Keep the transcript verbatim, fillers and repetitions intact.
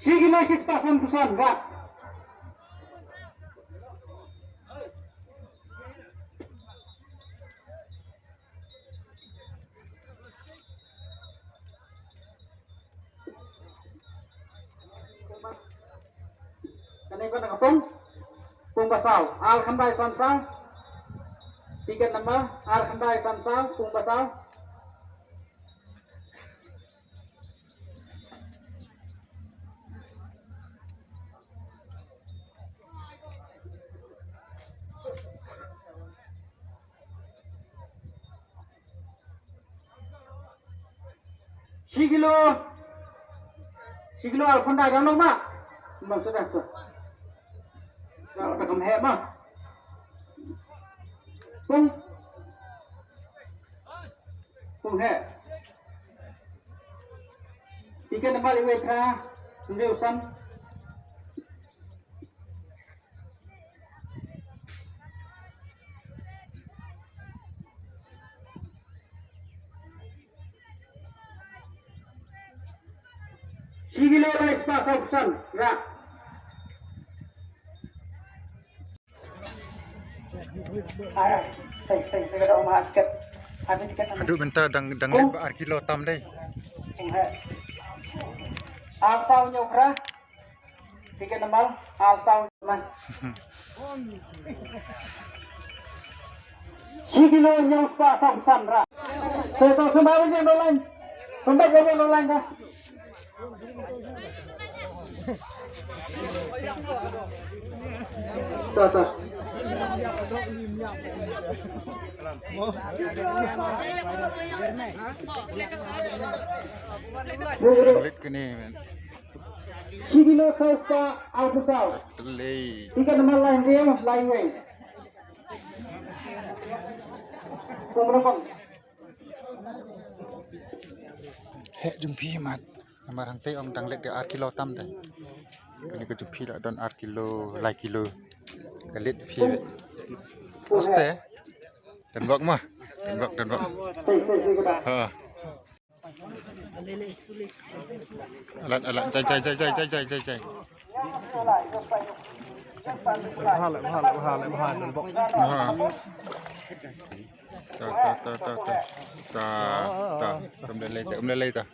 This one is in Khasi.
Shi kilo shispah sanphew san, rat. Kane ka dang pung, pung ba saw, ar khyndai san saw. Tiket number ar khyndai san saw, pung ba saw. Shi kilo. Shi kilo ar khyndai dang noh ma. Bang sudah tu. Dah tak kam heh ma. Pung. Pung heh. Tiket number iwei phra, hynriew san. Shi kilo lai spah saw phew san, rat. Haduh mynta dang, dang leit ba ar kilo tam dei. Ar saw hynñiew phra. Tiket number ar saw man. Shi kilo hynñiew spah saw phew san, rat. To, to, sumbai ba ngi online. Sumbai ba ngi online ka. To, to. Lit kene, man. Shi kilo saw spah arphew saw. Tlei. Tiket number lai hynriew, lai wei. Kong rokong. Heh jong phi mat. Namar hangtei ong dang leit ka ar kilo tam te. Kane ka jong phi la don ar kilo, lai kilo. Ka leit phi. Oste. Dang bok ma. Dang bok, dang bok. Sei, sei, sei, kata. Ha. Alat, alat, jai, jai, jai. Bha le, bha le, bha le, bha le, bok. Ha. Ta, ta, ta, ta, ta. Ta, ta. Um le le ta, um le le ta.